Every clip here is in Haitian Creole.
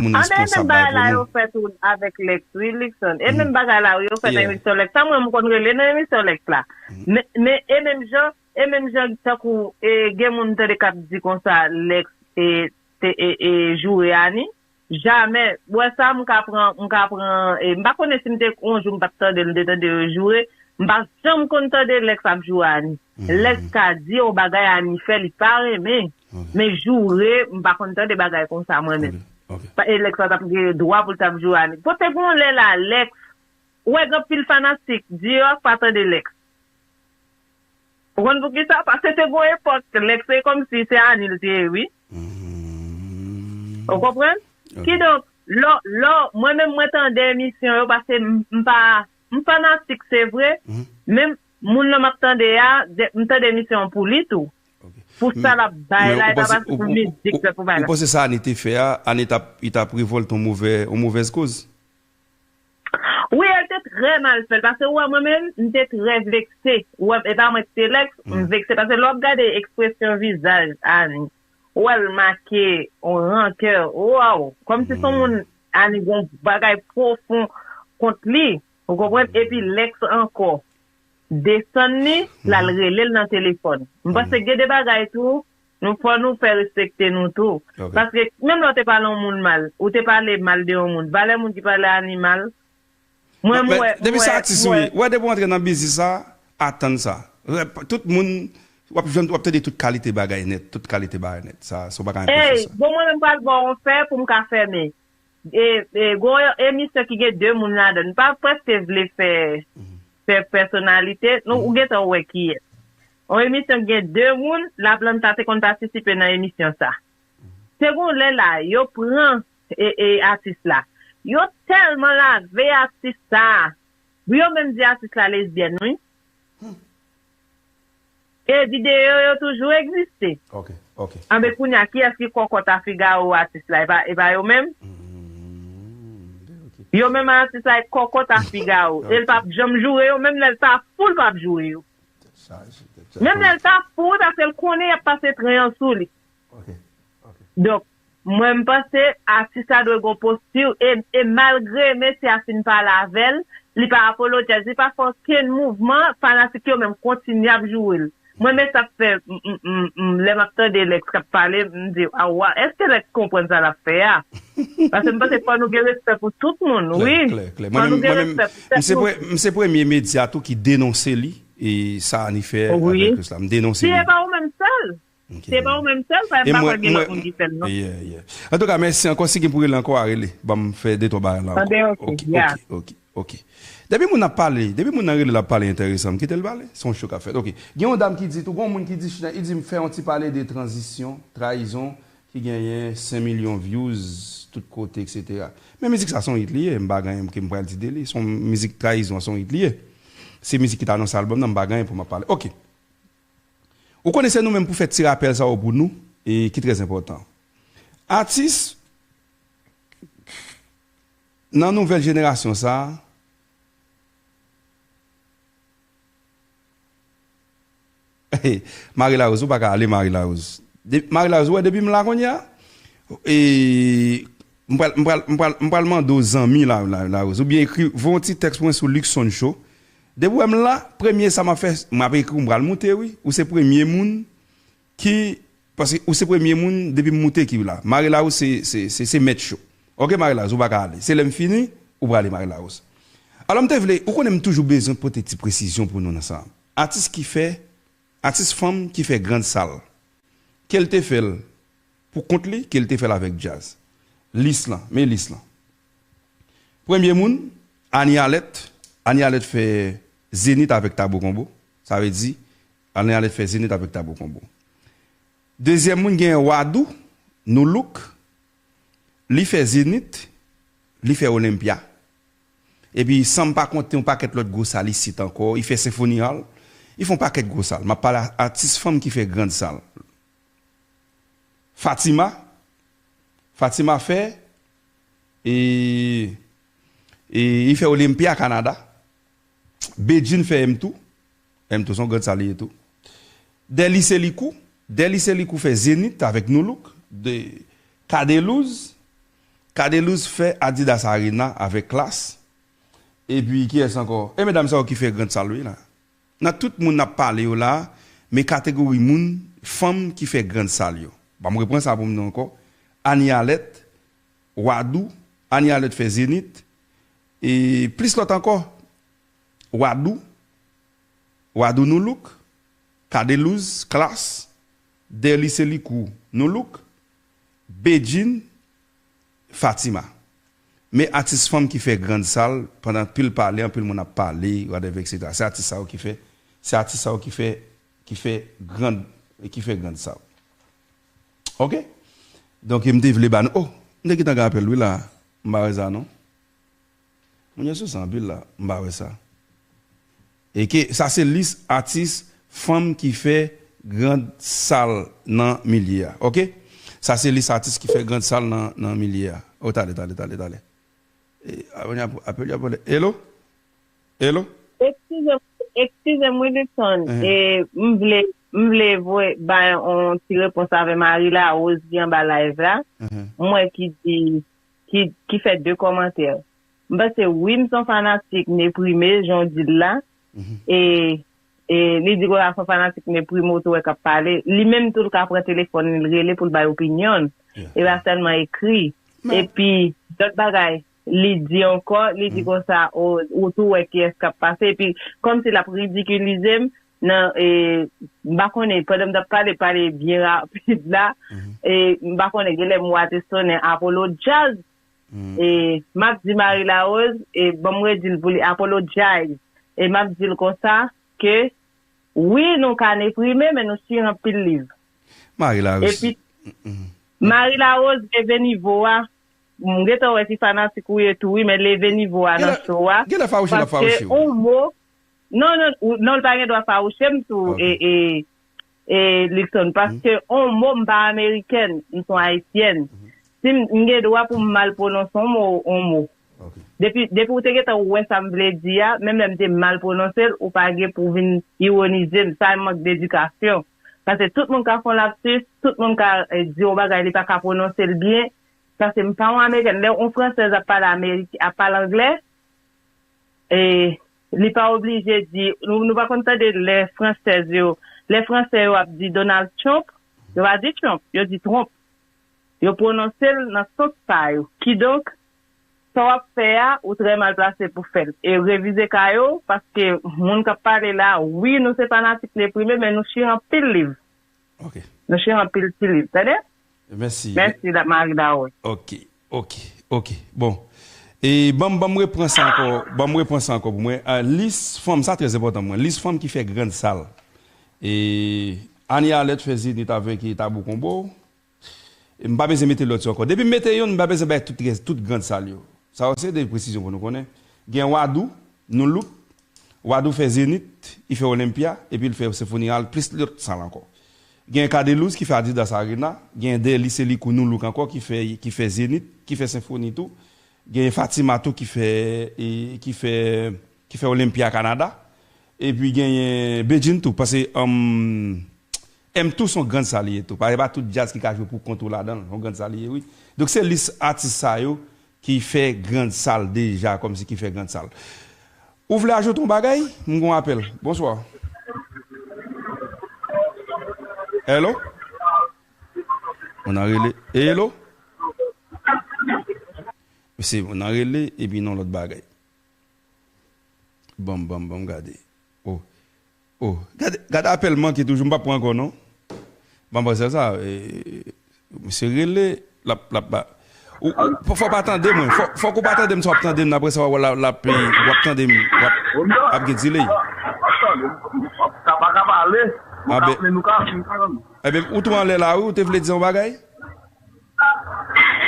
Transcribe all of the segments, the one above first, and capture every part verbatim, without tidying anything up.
Moun responsab bay pou nou. An, e menm bagay la yo fè tou avèk Lex, wi, Luckson. E menm bagay la yo fè nan emisyon Lex. Sa mwen, m konn rele nan emisyon Lex la. Men, men, e menm jan, e menm jan tankou, e, gen moun m tande k ap di konsa, Lex, e, te, e, e, joure Annie. Jamè. Ou wè sa, m ka pran, m ka pran, e, m pa konnen si m te, yon jou m pa t tande l, m te tande yo joure. M pa janm konn tande Lex ap joure Annie. Lex ka di yon bagay Annie fè, li pa renmen. Men joure, m pa konn tande bagay konsa mwen menm. Pa, e Lex la t ap gen dwa pou l t ap joure Annie. Pote gon lè la, Lex, ou wè gen anpil fanatik, di yo pa tande Lex. Ou konn poukisa? Paske te gon epòk, Lex se kòmsi se Annie l te ye, wi. Ou konprann? Kidonk, lò, lò, mwen menm mwen tande emisyon yo, paske m, m pa, m fanatik, se vre, men moun nan m ap tande a, de, m tande emisyon an pou li tou. Pou sa l ap bay la, e pa paske pou mizik, se pou bay la. Ou panse sa Annie te fè a, Annie t ap, li t ap revòlte yon movè, yon movèz koz? Wi, el te trè mal fè l, paske ou wè mwen menm, m te trè vekse. Ou wè, e pa mwen ki te Lex, m vekse. Paske lè w ap gade ekspresyon vizaj Annie, ou wè l make yon rankè, waw, kòmsi se yon moun Annie gen yon bagay pwofon kont li, ou konprann? Epi Lex ankò desann li, l al rele l nan telefòn. M panse gen de bagay tou, nou fò nou fè respekte nou tou. Paske menm lè w te pale yon moun mal, ou te pale mal de yon moun, valè moun ki pale Annie mal, mwen, m wè, depi se atis ou ye, ou wè depi w antre nan biznis sa, atann sa. Tout moun, w ap jwenn, w ap tande tout kalite bagay nèt, tout kalite bagay nèt. Sa, sa w pa ka enpese sa. Bon, mwen menm pral ba w yon fè pou m ka fèmen. E, e, gon emisyon ki gen de moun ladan l. M pa prèske vle fè, fè pèsonalite. Nou, ou gentan wè kiyès. Yon emisyon ki gen de moun, Laplanta te konn patisipe nan emisyon sa. Se gon lè la, yo pran, e, e, atis la. Yo tèlman lave atis sa. Yo menm di atis la lesbyèn, wi. E videyo yo toujou egziste. Ok, ok. Anben kounye a, kiyès ki kòkòt a figaro atis la? E pa, e pa yo menm? Yo menm atis la e kòkòt a figaro. E l p ap janm joure yo, menm lè l ta fou, l p ap joure yo. Menm lè l ta fou, wi, paske l konnen y ap pase tren an sou li. Ok, ok. Donk, mwen, m panse atis la dwe gon posti, e, e malgre mesye a fin pale avè l, li pa apologèz, li pa fè okenn mouvman, fanatik yo menm kontinye ap joure l. Mwen, men sa k fè, m, m, m, m, lè m ap tande Lex k ap pale, m di, a wa, èske Lex konprann sa l ap fè a? Paske m panse fò nou gen respè pou tout moun, wi. Klè, klè, klè. Fò nou gen respè pou tèt nou. M se pre-, m se premye medya tou ki denonse li, e sa Annie fè avèk Lex la. M denonse li. Si e pa ou menm sèl. Se pa ou menm sèl, pa, m pa kwè gen lòt moun ki fè l, non. Antouka, mèsi ankò. Si gen pou rele ankò, a rele. Ban m fè de twa bagay la ankò. Anben, ok, ok, ok, ok. Depi moun ap pale, depi moun nan rele l ap pale enteresan, m kite l pale. Se yon show k ap fèt. Ok. Gen yon dam ki di tou, gen yon moun ki di, chita, li di m fè yon ti pale de tranzisyon, trayizon, ki genyen senk milyon views, tout kote, et cetera. Men mizik sa se yon hit li ye, m pa gen anyen ke m pral di de li. Se yon mizik trayizon, se yon hit li ye. Se mizik ki t anonse albòm nan, m pa gen anyen pou m ap pale. Ok. Ou konnen se nou menm pou fè ti rapèl sa yo pou nou, e ki trè enpòtan. Atis nan nouvèl jenerasyon sa a, Marie Larose, ou pa ka ale, Marie Larose. De, Marie Larose, ou wè depi m la kounye a, e, m pral, m pral, m pral, m pral mande w zanmi la, la, Larose, oubyen ekri, voye yon ti tèks pou mwen sou Luckson Show. Depi w wè m la, premye sa m ap fè, m ap ekri w, m pral moute, wi. Ou se premye moun ki, paske ou se premye moun, depi m moute ki w la. Marie Larose se, se, se, se mèt show. Ok, Marie Larose, ou pa ka ale. Se lè m fini, ou prale, Marie Larose. Alò, m te vle, ou konnen m toujou bezwen pote ti presizyon pou nou nan sa. Atis ki fè, atis fanm ki fè grand sal. Ke l te fè l pou kont li, ke l te fè l avèk djaz. Lis lan, men lis lan. Premye moun, Anie Alerte. Anie Alerte fè Zenith avèk Tabo Combo. Sa vle di, Anie Alerte fè Zenith avèk Tabo Combo. Dezyèm moun, gen Wadou, Nou Look. Li fè Zenith, li fè Olympia. Epi, san m pa konte yon pakèt lòt gwo sal isit ankò, li fè Symphony Hall, li fè yon pakèt gwo sal. M ap pale a-, atis fanm ki fè grand sal. Fatima, Fatima fè, e, e, li fè Olympia, Kanada. Bedjine fè M two. M two se yon grand sal li ye tou. Dèlise Likou. Dèlise Likou fè Zenith avèk Nou Look. De, Cadelouse. Cadelouse fè Adidas Arena avèk klas. Epi kiyès ankò? E medam sa yo ki fè grand sal wi la. Nan tout moun n ap pale yo la, men kategori moun, fanm ki fè grand sal yo. Ban m repran sa pou m di ankò. Annie Alette, Wadou, Annie Alette fè Zenith, e plis lòt ankò. Wadou, Wadou Nou Look, Cadelouse, Klass, Derly Selikou, Nou Look, Bedjine, Fatima. Men atis fanm ki fè grand sal, pandan anpil pale, anpil moun ap pale, whatever, et cetera. Se atis sa yo ki fè, se atis sa yo ki fè, ki fè grand, ki fè grand sal. Ok? Donk, m te vle ba nou, oh, m te gentan gen apèl wi la, m pa wè sa non. Moun yo sou sa anpil la, m pa wè sa. E ke sa se lis atis fanm ki fè grand sal nan milye a. Ok? Sa se lis atis ki fè grand sal nan, nan milye a. Oh, talè, talè, talè, talè. E, apèl, apèl, apèl. Hello? Hello? Eskize m, eskize m, Wilson. Mhm. E, m vle, m vle voye, bay yon ti repons avè Marie Larose ki anba live la. Mhm. M wè ki di, ki, ki fè de kòmantè. M panse wi, m se yon fanatik Neprime, jan w di l la. Mhm. E, e li di konsa se yon fanatik Neprime, ou tou wè k ap pale. Li menm tou, l ka pran telefòn li, l rele pou l bay opinyon l. Yeah. E pa sèlman ekri. Men epi, lòt bagay, li di ankò, li di konsa, o, ou tou wè kiyès k ap pase. Epi, kòmsi l ap ridikilize m, nan, e, m pa konnen, pandan m t ap pale, pale byen rapid la, e, m pa konnen, genlè m wè a te sonnen Apollo Jazz, e, m ap di Marie Larose, e, ban m redi l pou li, Apollo Jazz, e, m ap di l konsa, ke, wi, nou ka Neprime, men nou chire anpil liv. Marie Larose. Epi, Marie Larose, leve nivo a, m gentan wè ki fanatik ou ye tou, wi, men leve nivo a nan show a. Genlè fawouche l ap fawouche w. Paske on mo, non, non, ou, non, l pa gen dwa fawouche m tou, e, e, e, Luckson, paske on mo, m pa amerikèn, m se yon ayisyèn. Si m, m gen dwa pou m mal pwononse on mo, on mo. Depi, depi w te gentan wè sa m vle di a, menm lè m te mal pwononse l, ou pa gen pou w vin iwonize m. Sa e mank dedikasyon. Paske tout moun ka fè yon lapsis, tout moun ka, eh, di yon bagay, li pa ka pwononse l byen. Paske m pa yon amerikèn. Lè yon fransèz ap pale amerik-, ap pale anglè, e li pa oblije di, nou, nou pa konn tande lè fransèz yo, lè fransè yo ap di Donald Trump, yo pa di Trump, yo di Trump. Yo pwononse l nan sans pa yo. Kidonk, sa w ap fè a, ou trè mal plase pou fè l. E revize ka yo, paske moun k ap pale la, wi, nou se fanatik Neprime, men nou chire anpil liv. Ok. Nou chire anpil ti liv, tande? Mèsi. Mèsi, la, Marie Larose. Ok, ok, ok. Bon. E ban m, ban m repran sa ankò, ban m repran sa ankò pou mwen. Ah, lis fanm, sa trè enpòtan pou mwen. Lis fanm ki fè grand sal. E Annie Alette fè Zenith avèk, e, Tabou Combo. E m pa bezwen mete lòt yo ankò. Depi m mete youn, m pa bezwen bay tout rès, tout grand sal yo. Sa yo se de presizyon pou nou konnen. Gen Wadou, Nou Look. Wadou fè Zenith, li fè Olympia, epi l fè Senfoni al, plis lòt sal ankò. Gen Cadelouse ki fè Adidas Arena, gen Derly Selikou Nou Look ankò ki fè, ki fè Zenith, ki fè Senfoni tou. Gen Fatima tou ki fè, e, ki fè, ki fè Olympia Canada. Epi genyen Bedjine tou, paske, um, M tou se yon grand sal li ye tou. Paske pa tout djaz ki ka jwe pou kont ou ladan l. Yon grand sal li ye, wi. Donk se lis atis sa yo ki fè grand sal deja, kòmsi ki fè grand sal. Ou vle ajoute yon bagay? M gon apèl. Bonswa. Hello? Moun nan rele. Hello? Mesye, moun nan rele, epi non lòt bagay. Bon, bon, bon, gade. Oh. Oh, gade, gade apèl manke toujou, m p ap pran ankò non. Manmzèl sa, e, misye rele, l ap, l ap ba. Ou, ou, fò, fò w pa tande mwen, fò, fòk ou pa tande m, si w ap tande m, apre sa, w ap, l ap, l ap tande m, w ap, ap gen delay. Sa pa ka pale, nou ka pale, nou ka fin kanmenm. Ebyen, ou tou anlè la, wi, ou te vle di yon bagay?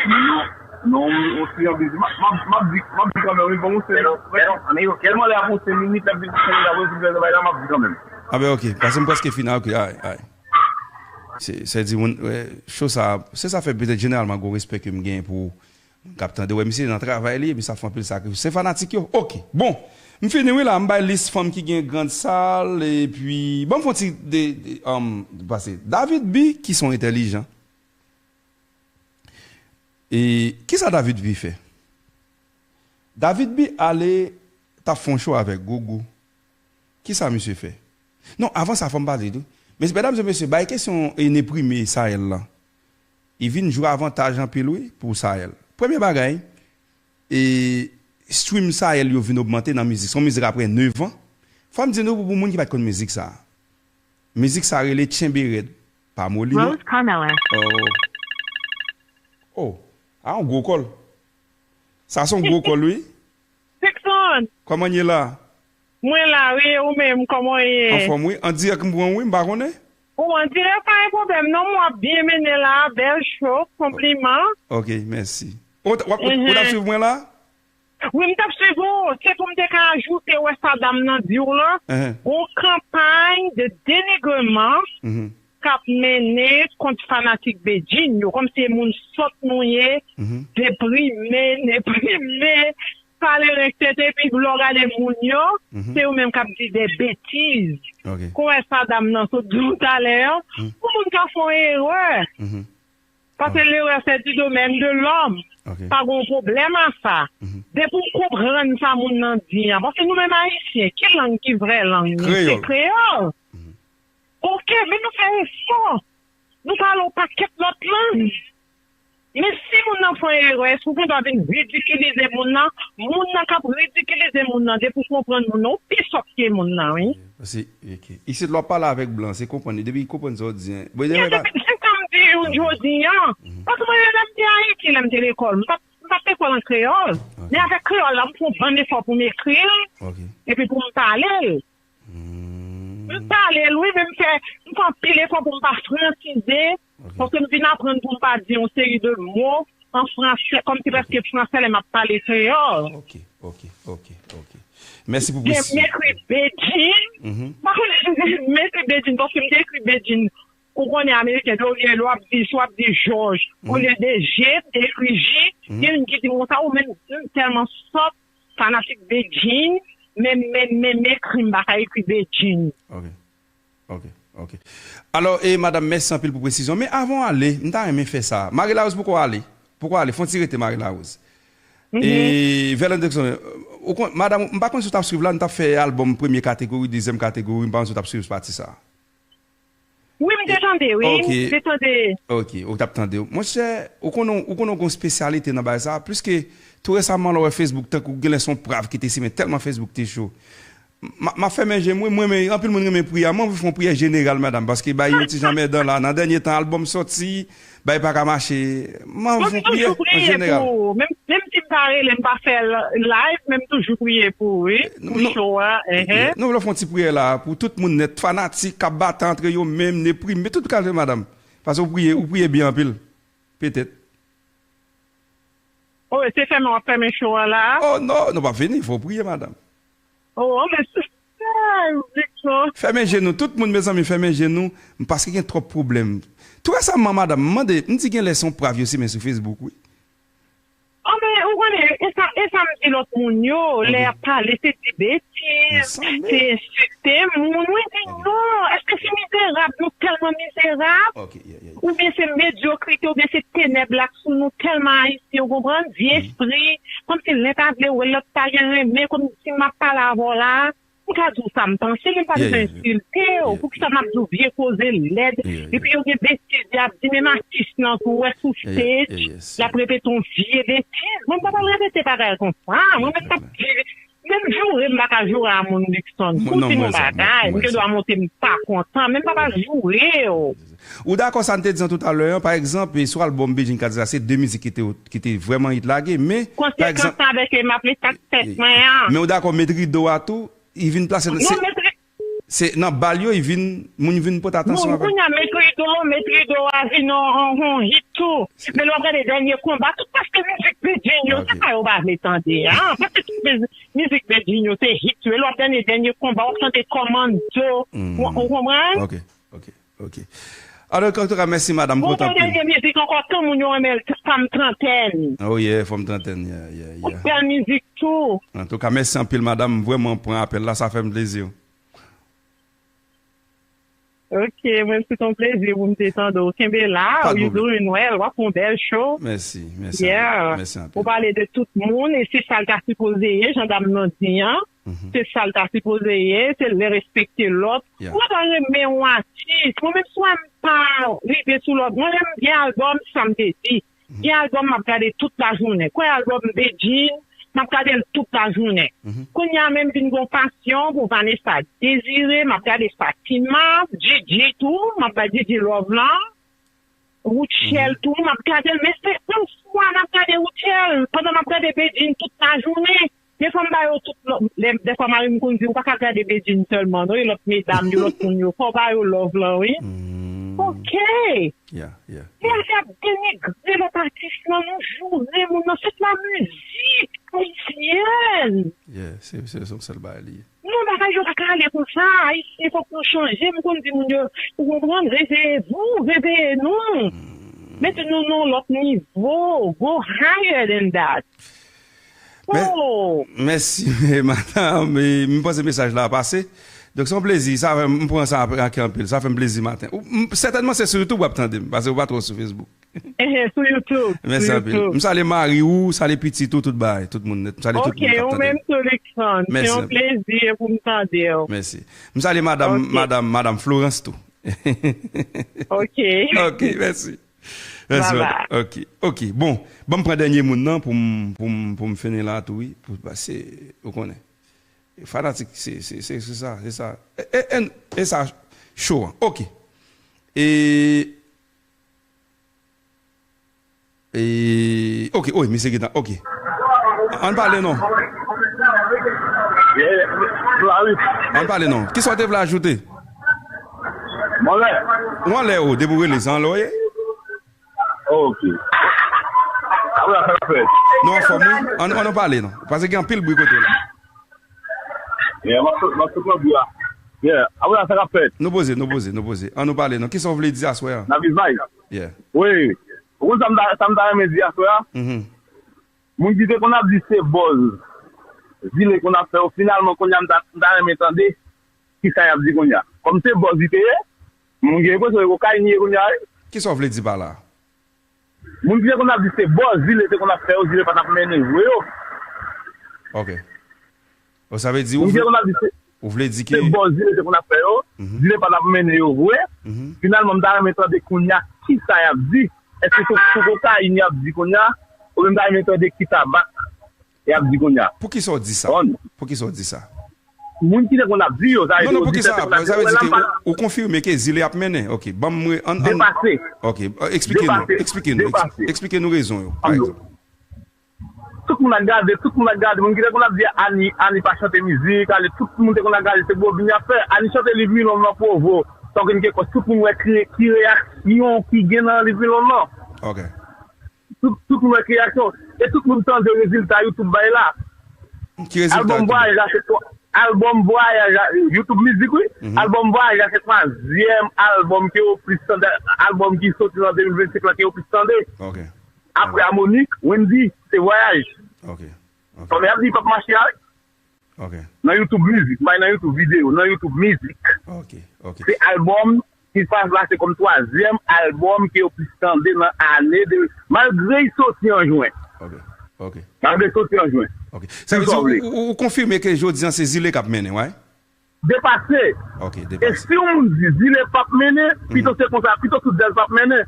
Non, non, on ti jan bizi. M ap, m ap, m ap di, m ap di kanmenm, wi, bon, se, men non, men non, men yo, tèlman lè ap yon senk minit, l ap vin senk minit apre, pou fè travay la, m ap di kanmenm. Ah ben, ok, paske m prèske fini, ok, ay, ay. Se, se di, moun, wè, cho sa, se sa fè petèt jeneralman gwo respè ke m gen pou moun k ap tande. Wè, misye nan travay li, epi sa fè anpil sakrifis. Se fanatik yo, ok, bon, m fini, wi, la, m bay lis fanm ki gen grand sal, epi, bon, m fè yon ti de, de, um, pase. David B, ki son entèlijan. E kisa David Bi fè? David Bi ale t ap fè yon show avèk Gogo. Kisa misye fè? Non, avan sa, fò m pale tou. Mes, medam e mesye, bay kesyon e Neprime Sahel la. Li vin jwe avantaj anpil, wi, pou Sahel. Premye bagay, e stream Sahel yo vin ogmante nan mizik. Se yon mizik apre nèf an. Fò m di nou, pou, pou moun ki pa t konn mizik sa. Mizik sa rele Tyenbe Rèd, pa Molino. Rose Carmela. Oh. Oh. A yon gwo kòl. Sa se yon gwo kòl, wi. Jackson, kòman ye la? Mwen la, wi, ou menm, kòman w ye? Anfòm, wi. An dirèk m pran, wi, m pa konnen. Ou an dirèk, pa gen pwoblèm, non, mwen ap byen mennen la, bèl show, konpliman. Ok, mèsi. Ou t- w ap ou t- ou t ap Mhm. swiv mwen la? Wi, m t ap swiv ou. Se pou m te ka ajoute, wè sa dam nan di w la. Mhm. Gon kanpay de denigreman Mhm. k ap mennen kont fanatik Bedjine yo. Kòmsi se moun sòt nou ye, Mhm. deprime, deprime, pale rèk tete, epi lè w gade moun yo, Mhm. se yo menm k ap di de betiz. Ok. Kon wè sa dam nan sot di w talè an, Mhm. pou moun ka fè yon erè. Mhm. Paske Ok. lerè se di domèn de lòm. Ok. Pa gon pwoblèm a sa. Mhm. Depi w konprann sa moun nan di an. Paske nou menm Ayisyen, ki lang ki vrè lang nou? Se Kreyòl. Kreyòl. Mhm. Ok, men nou fè efò. Nou pale yon pakèt lòt lang. Men si moun nan fè yon erè, èske w gen dwa vin ridikilize moun nan? Moun nan k ap ridikilize moun nan, depi w konprann moun nan, ou pi sòt ke moun nan, wi. Paske, ok. Isit, lè w ap pale avèk blan, se konprann li. Depi li konprann sa w di, en. Bon, Men demen se, pa se sa m di yon jodi an. Mhm. Paske mwen, lè m te Ayiti, lè m te lekòl, m pa, m pa t lekòl an kreyòl. Ok. Men avèk kreyòl la, m fè yon bann efò pou m ekri l, Ok. epi pou m pale l. Hmm. M pale l, wi, men m fè, m fè anpil efò pou m pa fransize, Ok. paske m vin aprann pou m pa di yon seri de mo an fransè, kòmsi Ok. prèske fransè lè m ap pale kreyòl. Ok, ok, ok, ok. Mèsi pou M presizyon. ekri Bedjine. Mhm. Pa konnen si m ekri Bedjine, paske m te ekri Bedjine. Ou konnen Ameriken, olye lè w ap di, si w ap di Jòj, Mhm. olye de J, m te ekri J. Mhm. Gen youn ki di m konsa, ou menm, m tèlman sòt, fanatik Bedjine, men, men, men, men ekri, m pa ka ekri Bedjine. Ok. Ok, ok. Alò, e, madanm, mèsi anpil pou presizyon. Men avan w ale, m ta renmen fè sa. Marie Larose, poko ale? Poko ale, fè yon ti rete, Marie Larose. Mhm. E, Verlande Jackson, ou konn, madanm, m pa konn si w t ap swiv la, nou t ap fè albòm premye kategori, dezyèm kategori, m pa konn si w t ap swiv pati sa. Wi, m te tande, wi. Ok. M te tande. Ok, ou t ap tande. Monchè, ou konnen, ou konnen w gen yon espesyalite nan bagay sa. Pliske, tou resaman, lè w wè Facebook, tankou gen lè se yon prav ki te simen, tèlman Facebook te cho. M a, m ap fèmen je m, wi, mwen, men anpil moun renmen priyè. Mwen anvi fè yon priyè jeneral, madanm, paske bay yon ti jan mèdan la. Nan dènye tan, albòm sòti, bay pa ka mache. Mwen anvi fè yon priyè an jeneral. Menm, menm si m pa rele, m pa fè l-, live, men m toujou priye pou ou, wi, pou show a. Nou vle fè yon ti priyè la, pou tout moun nèt, fanatik, k ap batay antre yo menm, deprime, tout kalite, madanm. Paske ou priye, ou priye byen anpil. Petèt. Oh, se fèmen w ap fèmen show a la? Oh, non, nou p ap fini, fò w priye, madanm. Oh, men se, ah, Victor. Fèmen je nou, tout moun, mezanmi, fèmen je nou, paske gen twòp pwoblèm. Tou resaman, madanm, m mande, m di gen lè se yon prav yo simen sou Facebook, wi. Oh, men, ou konnen, e sa, e sa m di lòt moun yo, lè y ap pale, se di betiz, se ensikte moun, wi, di non, èske se mizerab, nou tèlman mizerab? Oubyen se medyokrite, oubyen se tenèb la k sou nou, tèlman Ayisyen, ou konprann? Vye espri, kòmsi len pa vle wè lòt pa gen renmen, kòmsi m ap pale avè w la, m ka di w sa m panse, men m pa bezwen ensilte w, poukisa m ap di w vye koze lèd, epi yo gen betiz y ap di, menm atis lan tou, wè sou stage, l ap repete yon vye betiz, mwen m pa pral repete bagay konsa, mwen menm m ap di, menm joure m pa ka joure a moun Luckson. Pou ti moun bagay, m gen dwa monte m pa kontan, men m pa pral joure w. Ou dakò sa n te di an toutalè an, pa egzanp, e sou albòm Bedjine Kadila, se de mizik ki te, ki te vrèman hit lage, men, pa egzanp, avèk, e, m ap met ak tèt mwen an. Men ou dakò met rido a tou, li vin plase nan, se, se nan bal yo, li vin, moun vin pote atansyon avèk. Kounye a met rido, met rido a vin yon, yon, yon hit tou. Men lè w ap gade dènye konba, tout prèske mizik Bedjine yo, se sa yo pa vle tande a. Prèske tout mizik Bedjine yo se hit yo. E lè w ap gade dènye konba, w ap tande Kòmando. Ou, ou konprann? Ok, ok, ok. Alò, antouka, mèsi, madanm, m kontan anpil. Gon dènye mizik ankò, tout moun yo renmen l, Fanm Trantèn. Oh yeah, Fanm Trantèn, yeah, yeah, yeah. Bèl mizik tou. Antouka, mèsi anpil, madanm, m vrèman pran apèl la, sa fè m plezi. Ok, mwen se ton plezi pou m te tande w. Kenbe la, you doing well, w ap fè yon bèl show. Mèsi, mèsi anpil. Yeah. Mèsi anpil. Ou pale de tout moun, e se sa l ta sipoze ye, jan dam nan di an. Se sa l ta sipoze ye, se lè respekte lòt. Mwen pa renmen yon atis, mwen menm swa m pa rive sou lòt, mwen lè m gen albòm, sa m te di. Gen albòm m ap gade tout lajounen. Kwè albòm Bedjine, m ap gade l tout lajounen. Kounye a menm vin gon pasyon pou Vanessa Désiré, m ap gade Fatima, Didi tou, m ap bay Didi love lan. Rutshelle tou, m ap gade l, men se yon fwa m ap gade Rutshelle, pandan m ap gade Bedjine tout lajounen. Defwa m ba yo tout love, lè, defwa mari m konn di, ou pa ka gade Bedjine sèlman, non, e lòt medam yo, lòt moun yo, fò w ba yo love lan, wi. Ok. Yeah, yeah. Gen afè ap denigre lòt atis lan, nou joure moun nan, se la mizik ayisyèn. Yeah, se, se, se yon sèl bagay li ye. Non, bagay yo pa ka ale konsa, Ayisyen fòk nou chanje, m konn di moun yo, ou konprann, réveillez-vous, réveillez-nous. Mete nou nan yon lòt nivo, go higher than that. Mè-, mèsi, madanm. E, m panse mesaj la pase. Donk, se yon plezi. Sa fè m, m pran sa ak kè anpil. Sa fè m plezi maten. Ou, m, sètènman, se sou YouTube w ap tande m, paske ou pa twò sou Facebook. Ehe, sou YouTube. Mèsi anpil. M salye mari ou, salye pitit ou, tout bagay, tout moun nèt. M salye tout moun k ap tande m. Ok, ou menm tou, Luckson. Se yon plezi pou m tande w. Mèsi. M salye madanm, madanm, madanm Florence tou. Ok. Ok, mèsi. Mèsi, madanm. Ok, ok. Bon, ban m pran dènye moun nan pou m, pou m, pou m fini la tou, wi. Pou, paske, ou konnen. Fanatik, se, se, se, se sa, se sa. E, e, e, e sa, cho an. Ok. E, e, ok, wi, misye gentan, ok. Ann pale non. Ann pale non. Kisa w te vle ajoute? Mwen lè. Mwen lè, o, depi w rele, se anlè w ye? Ok. Apre sa, sa k ap fèt? Nou anfòm, wi. Ann, ann pale non. Paske gen anpil bri kote w la. Yeah, m ap sot, m ap sot nan bri a. Yeah, apre sa, sa k ap fèt? Nou poze, nou poze, nou poze. Ann nou pale non. Kisa w vle di aswè a? N ap viv vibe. Yeah. Wi. Ou konn sa m ta, sa m ta renmen di aswè a? Mhm. Moun ki te konn ap di se buzz Zile konn ap fè yo, finalman, kounye a m ta, m ta renmen tande kisa y ap di kounye a. Kòm se buzz li te ye, moun gen enpresyon se kokayin li ye kounye a, wi. Kisa w vle di pa la? Moun ki te konn ap di se buzz Zile te konn ap fè yo, Zile pa t ap mennen yo vre yo. Ok. Bon, sa vle di ou vle, ou vle di ke se buzz Zile te konn ap fè yo, Zile pa t ap mennen yo vre. Finalman, m ta renmen tande kounye a kisa y ap di. Èske se sou kokayin y ap di kounye a? Oubyen m ta renmen tande kisa bak y ap di kounye a? Poukisa w di sa? Poukisa w di sa? Moun ki te konn ap di yo, sa vle di yo di tèt yo konn ap di yo, wè la m pa. Ou konfime ke Zile ap mennen. Ok, ban m, ann, ann. Depase. Ok, eksplike nou, eksplike nou, eksplike nou rezon yo, pa egzanp. Tout moun ap gade, tout moun ap gade. Moun ki te konn ap di Ani, Ani pa chante mizik, ale, tout moun te konn ap gade, se bobin y ap fè. Ani chante Liv Milon nan Pwovo, sa w gen ke kòs, tout moun wè ki, ki reyaksyon ki gen nan Liv Milon nan. Ok. Tout, tout moun wè ki reyaksyon. E tout moun tande rezilta YouTube bay la. Ki rezilta YouTube? Albòm Vwayaj la se twa, albòm Vwayaj la, YouTube Music, wi. Albòm Vwayaj la se twazyèm albòm ke yo plis tande, albòm ki soti nan de mil vennsenk la ke yo plis tande. Ok. Apre Amonik, Wendy, se Vwayaj. Ok. Ok. Fòm y ap di p ap mache a, wi. Ok. Nan YouTube Music, m pa nan YouTube videyo, nan YouTube Music. Ok, ok. Se albòm ki klase kòm twazyèm albòm ke yo plis tande nan ane de, malgre l soti an jen. Ok, ok. Malgre l soti an jen. Ok. Sa vle di ou, ou, ou konfime ke jodi a se Zile k ap mennen, wi? Depase. Ok, depase. E si yon moun di Zile p ap mennen, pito se konsa, pito tout djaz p ap mennen.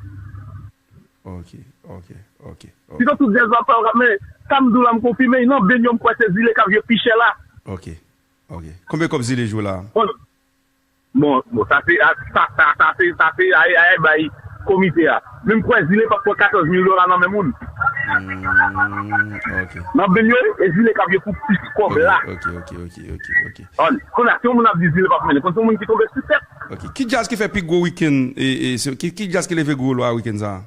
Ok, ok, ok, ok. Pito tout djaz p ap mennen. Sa m di w la, m konfime, nan Benyo m kwè se Zile k ap jwe pi chè la. Ok, ok. Konbyen kòb Zile jwe la? Bon, bon, bon, sa se, sa, sa, sa se, sa se, ay, ay, bay komite a. Men m kwè Zile p ap pran katòz mil dola nan men moun. Hmm, ok. Nan Benyo, e Zile k ap jwe pou plis kòb la. Ok, ok, ok, ok, ok, ok. An, kounye a, si yon moun ap di Zile p ap mennen, konn se yon moun ki tonbe sou tèt. Ok. Ki djaz ki fè pi gwo wikenn, e, e, se, ki, ki djaz ki leve gwo lwa wikenn sa a?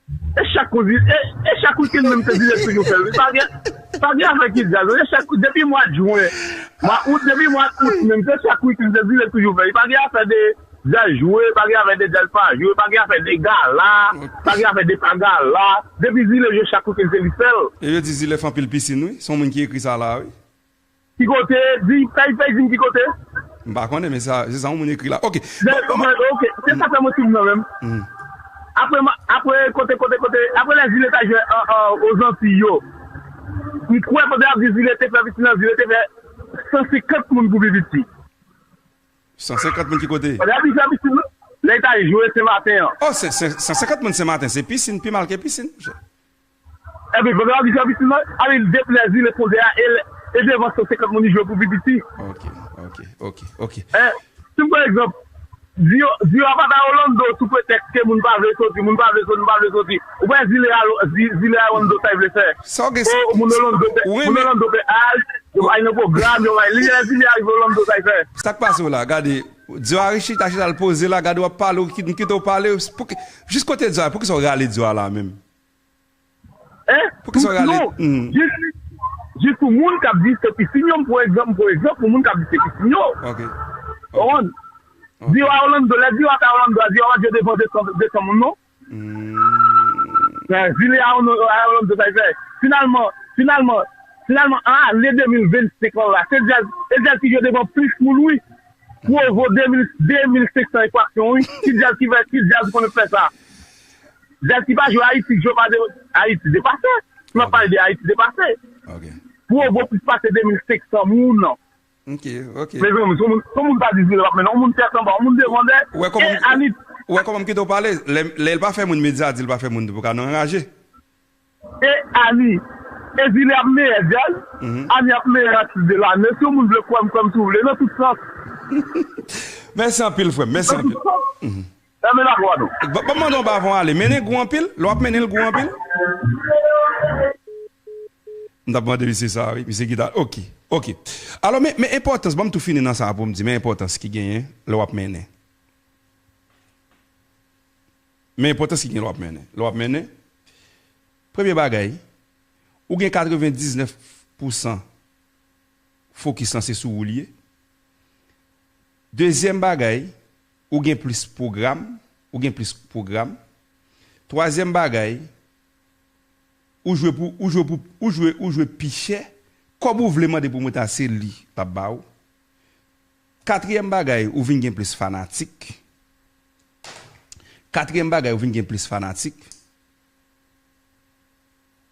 E chak kou, e, e chak wikenn menm se Zile toujou fè l. Pa gen, pa gen afè ki djaz. E chak kou, depi mwa jen, mwa out, depi mwa out menm, se chak wikenn se Zile toujou fè l. Pa gen afè de djaz jwe, pa gen afè de djaz pa jwe, pa gen afè de gala, pa gen afè de pa gala. Depi Zile jwe chak wikenn se li fè l. E yo di Zile fè anpil pisin, wi. Se yon moun ki ekri sa la, wi. Ki kote? Di, fèy, fèy di m ki kote? M pa konnen, men sa, se sa yon moun ekri la. Ok. Ok, se sa fè mwen swiv nan menm. Apre, apre kote, kote, kote, apre lè zile ta jwe o Zantiy yo, m kwè pandan y ap di zile te fè pisin nan, zile te fè san senkant moun pou pi piti. San senkant moun ki kote? Pandan y ap di fè pisin nan, lè y ta jwe se maten an. Oh, san senkant moun se maten, se pisin, pi mal ke pisin. Epi, pandan w ap di sèvis li nan, ale deplè zile konze a e, e devan san senkant moun li jwe pou pi piti. Ok, ok, ok, ok. Eh, si m pran egzanp, Dio, Dio a pa bay Orlando sou pretèks ke moun pa vle soti, moun pa vle soti, moun pa vle soti. Ou wè zile a, zi- zile a Orlando sa l vle fè. Sa w gen Oh, moun Orlando fè, ou moun renmen- Orlando fè al, yo bay nan pwogram, yo bay li, lè zile a rive Orlando sa l fè. Sa k pase w la? Gade, Dio a chita, chita l poze la, gade w ap pale, ou kit- m kite w pale. Pou ki- Jis kote Dio a, poukisa w rale Dio a la menm? Hein? Poukisa w rale? Non, jis, jis pou moun k ap di se pisin yo, m pran egzanp, m pran egzanp pou moun k ap di se pisin yo. Ok. Konprann? Dio a Orlando, lè Dio a ta Orlando, a Dio a pa dwe devan de san, de san moun, non? Hmm. Zile a Orlando, a Orlando, sa l fè. Finalman, finalman, finalman, an ane de mil vennsenk lan la, se djaz, se djaz ki jwe devan plis moun, wi. Provo de mil, de mil senk san ekwaksyon, wi. Ki djaz ki fè, ki djaz konnen fè sa? Djaz ki pa jwe Ayiti, ki jwe pa de Ayiti depase. Si w ap pale de Ayiti depase. Pwovo plis pase de mil senk san moun. Ok, ok. Mezanmi, se yon moun, se yon moun pa di zile w ap mennen, yon moun tèt anba, yon moun devan dèyè. Ou wè kòman, e Anit. Ou wè kòman m kite w pale? Lè, lè l pa fè moun medya di l pa fè moun pou ka nan anraje. E Ani. E zile ap meyè djaz. Ani ap meyè atis de lane. Si yon moun vle kwè m, kwè m si w vle, nan tout sans. Mèsi anpil, frè m. Mèsi anpil. Fèmen lakou a nou. Ban m mande yon bagay avan w ale. Mennen gou anpil? Lè w ap mennen l gou anpil? M t ap mande misye sa, wi. Misye ki ta. Ok. Ok. Alò, men, men enpòtans, ban m tou fini nan sa pou m di, men enpòtans ki genyen lè w ap mennen. Men enpòtans ki gen lè w ap mennen. Lè w ap mennen, premye bagay, ou gen katrevendiznèf pousan fokis lan se sou ou l ye. Dezyèm bagay, ou gen plis pwogram, ou gen plis pwogram. Twazyèm bagay, ou jwe pou, ou jwe pou, ou jwe, ou jwe pi chè, kòb ou vle mande pou monte a se li l ap ba ou. Katriyèm bagay, ou vin gen plis fanatik. Katriyèm bagay, ou vin gen plis fanatik.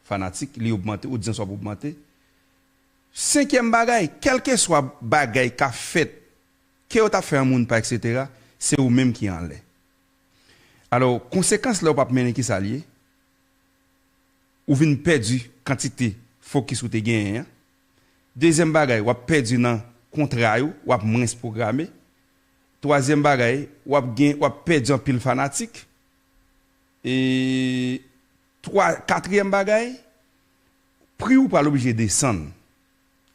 Fanatik, li ogmante, odyans w ap ogmante. Senkyèm bagay, kèlkeswa bagay k ap fèt, ke yo t ap fè yon moun pa, etsetera, se ou menm ki anlè. Alò, konsekans lè w p ap mennen kisa l ye? Ou vin pèdi kantite fokis ou te genyen an. Dezyèm bagay, w ap pèdi nan kontra yo, w ap mwens pwograme. Twazyèm bagay, w ap gen, w ap pèdi anpil fanatik. E twa, katriyèm bagay, pri ou pral oblije desann.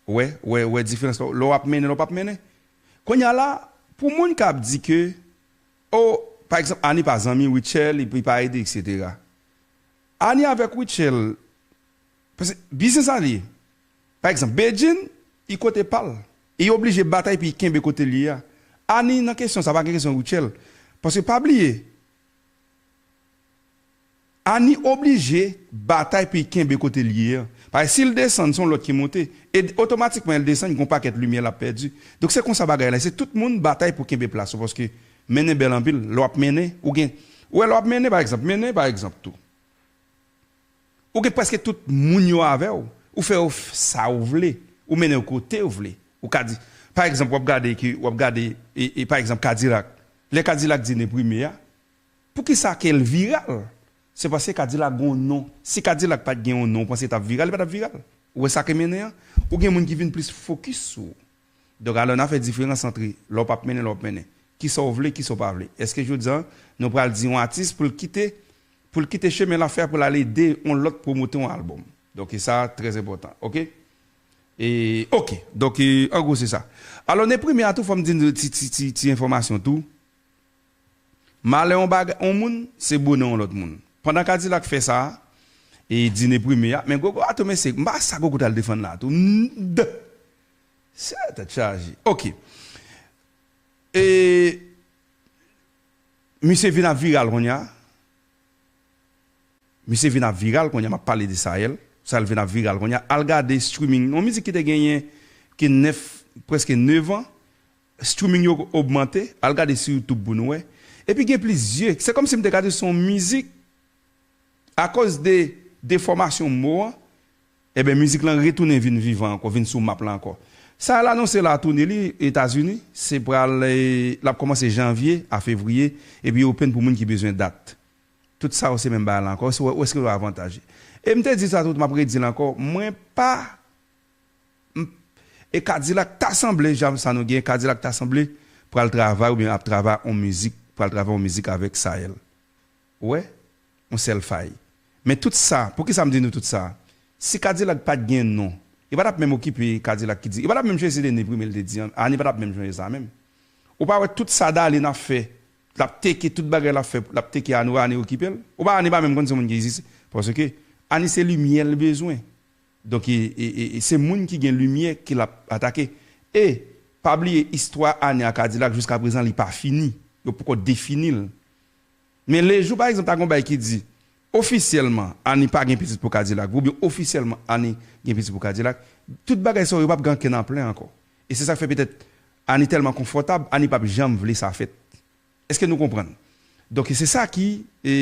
Ou wè, ou wè, ou wè diferans la, lè w ap mennen, lè w p ap mennen. Kounye a la, pou moun k ap di ke, o, pa egzanp, Ani pa zanmi Rutshelle, li pa ede, etsetera. Ani avèk Rutshelle, paske biznis a li ye. Pa egzanp, Bedjine, li kote pa l. E li oblije batay pou li kenbe kote l ye a. Ani nan kesyon sa, pa gen kesyon Rutshelle. Paske pa bliye, Ani oblije batay pou li kenbe kote l ye an. Paske si l desann, se yon lòt ki monte. E otomatikman, lè l desann, gen yon pakèt limyè l ap pèdi. Donk, se konsa bagay la. Se tout moun batay pou kenbe plas ou. Paske mennen bèl anpil. Lè w ap mennen, ou gen. Ou wè, lè w ap mennen, pa egzanp. Mennen, pa egzanp, tou. Ou gen prèske tout moun yo avè w. Ou fè yo f- sa ou vle. Ou mennen yo kote ou vle. Ou ka di, pa egzanp, w ap gade ki, w ap gade, e, e, pa egzanp, Kadilak. Lè Kadilak di Neprime a, poukisa ke l viral? Se paske Kadilak gen yon non. Si Kadilak pa t gen yon non, ou panse l t ap viral? Li pa t ap viral. Ou wè sa k mennen an? Ou gen moun ki vin plis fokis sou ou. Donk, alò, n a fè diferans ant lè w p ap mennen, lè w ap mennen. Kisa w vle, kisa w pa vle. Èske jodi a, nou pral di yon atis pou l kite, pou l kite chemen l ap fè a, pou l al ede yon lòt pwomote yon albòm? Donk, e sa trè enpòtan, oke? E, oke. Donk, e, an gwo, se sa. Alò, Neprime a tou, fò m di n ti, ti, ti, ti enfòmasyon tou. Malè yon bagay, yon moun, se bonè yon lòt moun. Pandan Kadilak fè sa, e di Neprime a, men Gogo a tou, mesye, m pa sa Gogo t al defann la tou. Md. Se tèt chaje. Oke. E misye vin ap viral kounye a. Misye vin ap viral kounye a, m ap pale de Sahel. Sahel vin ap viral kounye a. Al gade streaming. Yon mizik ki te genyen ke nèf, prèske nèf an. streaming yo ogmante, al gade sou YouTube pou nou wè. Epi gen plizyè, se kòmsi m te ka di se yon mizik, akoz de defòmasyon mo an, ebyen, mizik lan retounen vin vivan ankò, vin sou map la ankò. Sa l anonse la toune li Etazini, se pral, eh, l ap kòmanse janvye a fevriye, epi open pou moun ki bezwen dat. Tout sa yo se menm bagay la ankò, se wè, wè èske yo avantaje. E m te di sa tout, m ap redi l ankò, mwen pa, m, e Kadilak ta sanble, jan sa nou gen, Kadilak ta sanble pral travay oubyen ap travay on mizik, pral travay on mizik avèk Sael. Ou wè? On sèl fay. Men tout sa, poukisa m di nou tout sa? Si Kadilak pa t gen non, li pa t ap menm okipe Kadilak ki di, li pa t ap menm chwazi de ni prime l te di an, Ani pa t ap menm chwazi sa menm. Ou pa wè tout sa Darline ap fè, l ap teke tout bagay l ap fè, l ap teke Ani, Ani okipe l. Ou pa Ani pa menm konn se moun ki egziste. Paske Ani se limyè l bezwen. Donk, e, e, e, e se moun ki gen limyè ki l ap atake. E, pa bliye, istwa Ani ak Kadilak jiska prezan, li pa fini. Yo poko defini l. Men lejou, pa egzanp, ta gen yon bagay ki di, ofisyèlman, Ani pa gen pitit pou Kadilak, oubyen ofisyèlman, Ani gen pitit pou Kadilak, tout bagay sa yo, yo p ap gen ankenn anplen ankò. E se sa k fè petèt Ani tèlman konfòtab, Ani p ap janm vle sa fèt. Èske nou konprann? Donk, se sa ki, e,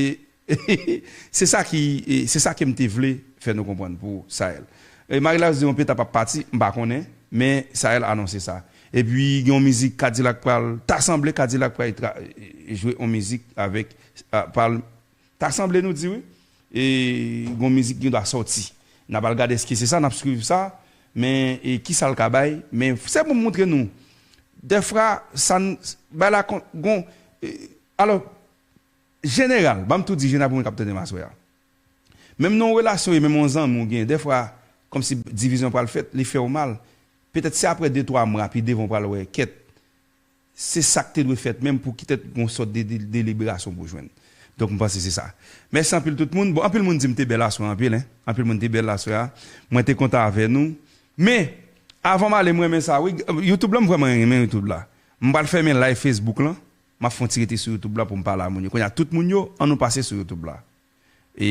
se sa ki, e, se sa ke m te vle fè nou konprann pou Sael. E Marie-Laurence di yon peta p ap pati, m pa konnen, men Sael anonse sa. Epi, gen yon mizik Kadilak pral, ta sanble Kadilak pral tra-, e, jwe yon mizik avèk, a, pral, ta sanble nou di wi, e, gen yon mizik ki dwa sòti. N ap al gade èske se sa, n ap swiv sa, men, e, ki sa l ka bay, men se pou m montre nou, dèfwa, sa n, bay la kon, gon, e, alò, jeneral, ban m tou di jeneral pou moun k ap tande m aswè a. Menm nan yon relasyon, e menm yon zanmi w gen, dèfwa, kòmsi divizyon pral fèt, li fè w mal. Petèt se apre de, twa mwa, pi devan w pral wè, kèt, se sa k te dwe fèt menm pou kitèt gon sòt de, de, de liberasyon pou w jwenn. Donk, m panse se sa. Mèsi anpil tout moun. Bon, anpil moun di m te bèl aswè anpil, en. Anpil moun te bèl aswè a. Mwen te kontan avè nou. Men, avan m ale, m renmen sa, wi. YouTube la, m vrèman renmen YouTube la. M pral fèmen live Facebook lan. M ap fè yon ti rete sou YouTube la pou m pale a moun yo. Kounye a, tout moun yo, ann nou pase sou YouTube la.